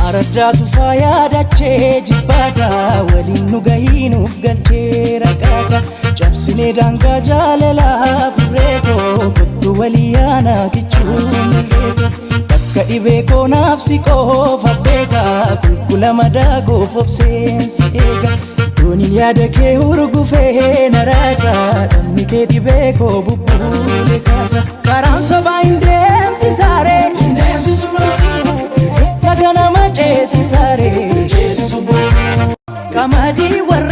Araddaa tufaa yaadachee jibbaata waliin nu gahii nuuf galchee raqaata cabsinee daangaa jaalalaa furreekoo kottu walii yaanaa kichuu mirreekoo bakka dhibee koo naaf si qofa beeka qulqulla madaa koof obseensi eega dooniin yaada kee hurgufee na raasa dhamni kee dhibee koo bubbuule kaasa karaan sobaa hin deemsisaaree hin deemsisu. Laga nama ceesisaaree. Qamadii warra.